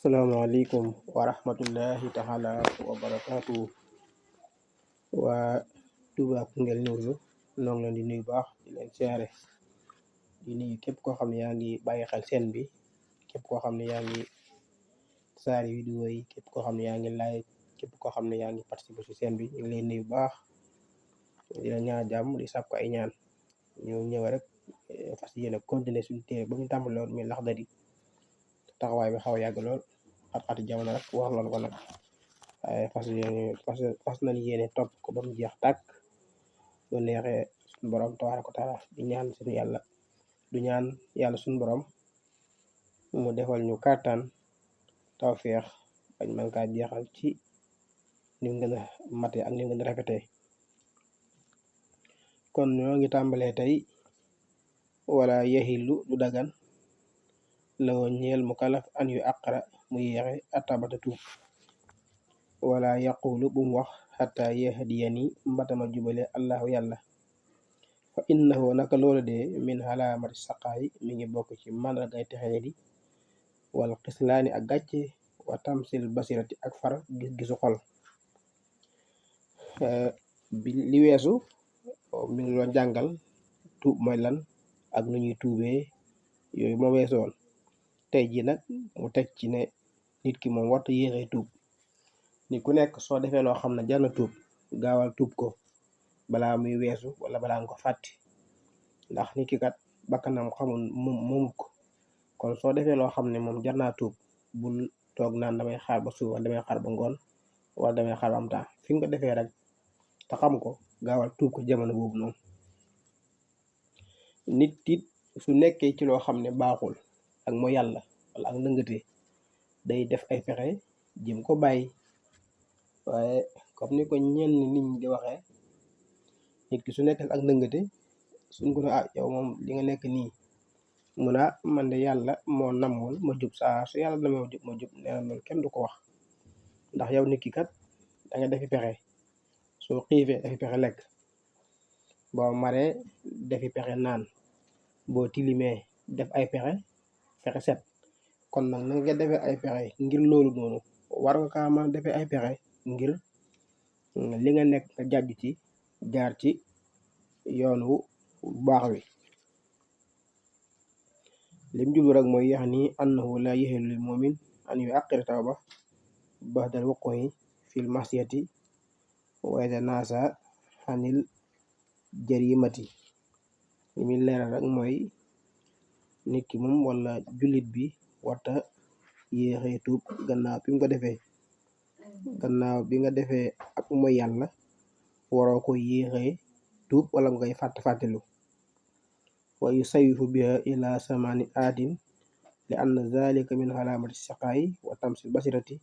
Assalamualaikum warahmatullahi taala wabarakatuh. Waa Touba Koungheul News noo ngi leen di nuyu baax di leen siyaare di nuyu képp koo xam ne yaa ngi bàyyi xel seen bi, képp koo xam ne yaa ngi saari vidéo yi, képp koo xam ne yaa ngi like, képp koo xam ne yaa ngi participer ci seen bi. Ñu ngi leen nuyu baax di la ñaan jàmm di sàkku ay ñaan. ñu ñëw rek fas yéene continuer suñu téere ba ñu tàmbali lool mi Laxdari. Taxawaay bi xaw a yàgg lool, xat-xati jamono rek wax loolu ko nag, waaye fas nañ yéene topp ko ba mu jeex tàkk bu neexee suñu borom tabaaraka wa taala. di ñaan yàlla suñu borom mu defal ñu kàttan tawféex bañ man kaa jeexal ci ni mu gën a mate ak ni mu gën a rafetee. kon ñoo ngi tàmbalee tey wala yaxillu du dagan lawoo ñeel mu kalaf an yu àqara mu yeexe atabata tuub wala yaqulu bu mu wax xata yahdiyani mbatama jubale allahu yàlla. fa innahu naka loola de min xalaamati saqaayi mi ngi bokk ci màndargay texee di wal xislaani ak gàcce wa tamsil basirati ak far gis-gisu xol. bi li weesu mi ngi doon jàngal tuub mooy lan ak nu ñuy tuubee, yooyu moo weesoon. tey ji nag mu teg ci ne nit ki moom warta yéexee tuub. nit ku nekk soo defee loo xam ne jar na tuub gaawal tuub ko balaa muy weesu wala balaa nga ko fàtte, ndax nit ki kat bakkanam xamul moomut ko. kon soo defee loo xam ne moom jar naa tuub bul toog naan damay xaar ba suba, damay xaar ba ngoon, wala damay xaar ba am temps. fi nga ko defee rek te xam ko gaawal tuub ko jamono boobu noonu. nit it su nekkee ci loo xam ne baaxul ak mooy yàlla wala ak ndëngate day def ay pexe jëm ko bàyyi, waaye comme ni ko ñenn nit ñi di waxee, nit ki su nekkee ak ndëngate suñ ko ne yow moom li nga nekk nii mu ne man de yàlla moo namoon ma jub, saa su yàlla namee ma jub nee na loolu kenn du ko wax. ndax yow nit ki kat da nga defi pexe, soo xiifee defi pexe lekk, boo maree defi pexe naan, boo tilimee def ay pexe fexe set. kon nag na nga defee ay pexe ngir loolu noonu war nga kaa mën a defee ay pexe ngir li nga nekk nga jàjj ci jaar ci yoonu baax wi. lim jublu rek mooy yax ni annahu la yaxilu lil mumin an yu aqira tawba baxdal wuquhi fil masiyati wa yatanasa xanil jarimati. li muy leeral rek mooy nit ki moom wala jullit bi warta yéexee tuub gannaaw bi nga defee ak mooy yàlla waroo ko yéexee tuub wala ngay fàttelu. wa yusawifu biha ila samani aadin li anna zalika min xalaamati saqaayi wa tamsil basirati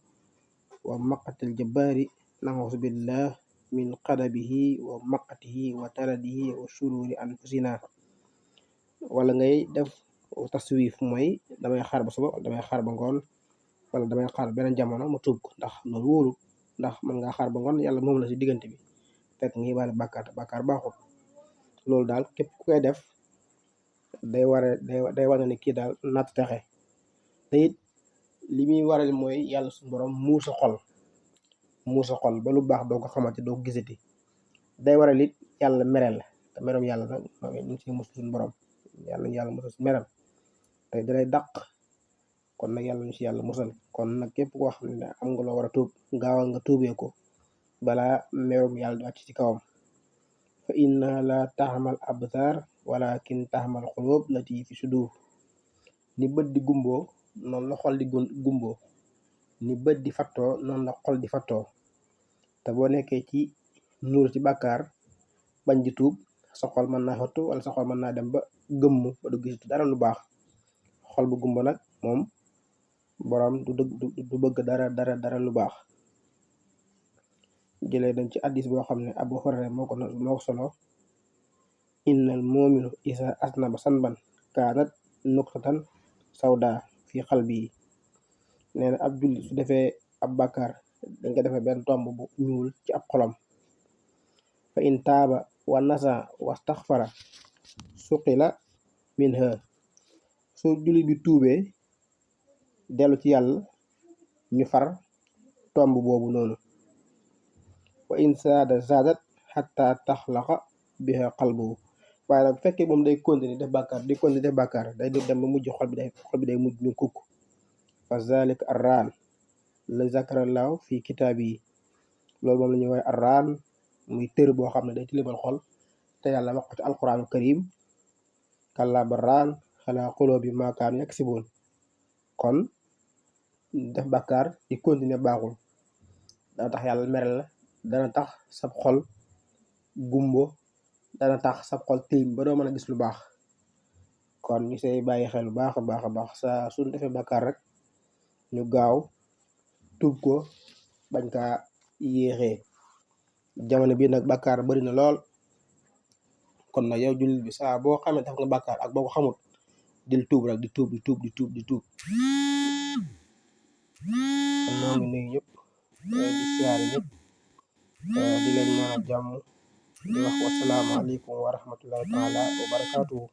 wa maqatil jabbaari naxusu billah min qadabihi wa maqatihi wa taradihi wa shururi anfusina. wala ngay def taswif mooy damay xaar ba suba wala damay xaar ba ngoon wala damay xaar beneen jamono ma tuub ko, ndax loolu wóoru. ndax mën ngaa xaar ba ngoon yàlla moom la si diggante bi fekk ngi baale bàkkaar baaxul. loolu daal képp ku koy def day wane ne kii daal natt texe. te it li muy waral mooy yàlla suñu borom muusa xol ba lu baax doo ko xamante doo ko gisati. day waral it yàlla merel la, te merom yàlla nag ñu ngi si musul suñu borom, yàlla musal si meram te dalay dàq. kon nag yàlla ñu si yàlla musal. kon nag képp koo xam ne am nga loo war a tuub gaawal nga tuubee ko balaa merum yàlla di wàcc ci kawam. fa inna la taxmal absar walakin taxmal xulub lati fi sudur. ni bët di gumboo noonu la xol di gumboo, ni bët di fattoo noonu la xol di fattoo. te boo nekkee ci nuur ci bàkkaar bañ di tuub, sa xol mën naa fattu wala sa xol mën naa dem ba gëmm ba du gisatu dara lu baax. xol bu gumba nag moom borom du bëgg dara lu baax. jëlee dañ ci addis boo xam ne Abu Hurayra moo ko solo. innal mu'minu isa asnaba sanban kaanat nuqtatan sawda fi xalbi. nee na ab julli su defee ab bàkkaar dañ ko defee benn tomb bu ñuul ci ab xolam. fa in taaba wa nasa wastaxfara suqila minha. su jullit bi tuubee dellu ci yàlla ñu far tomb boobu noonu. wa in zaadat xatta taxlaqa biha qalbuhu waaye nag bu fekkee moom day continuer def bàkkaar di continuer def bàkkaar day dem ba mujj xol bi day mujj ñu kukk. fa zalika arraan la zakarallahu fi kitaabi yi loolu moom la ñuy woowee arraan muy tër boo xam ne day tilimal xol te yàlla wax ko ci alquraanu karim kallaa barraan alaa quluubi maa kaanu yaksibuun. kon def bàkkaar di continuer baaxul, dana tax yàlla mere la, dana tax sab xol gumbo, dana tax sab xol tilim ba doo mën a gis lu baax. kon ñu say bàyyi xel bu baax a baax a baax saa suñ defee bàkkaar rek ñu gaaw tuub ko bañ kaa yéexee. jamono bii nag bàkkaar bari na lool, kon nag yow jullit bi saa boo xamee def nga bàkkaar ak boo ko xamut dil tuub rek di tuub kon ñoo ngi nuyu ñëpp di siyaare ñëpp di leen ñaanal jàmm di wax wassalaamu aleykum wa rahmatullahi taala wa barakaatuhu.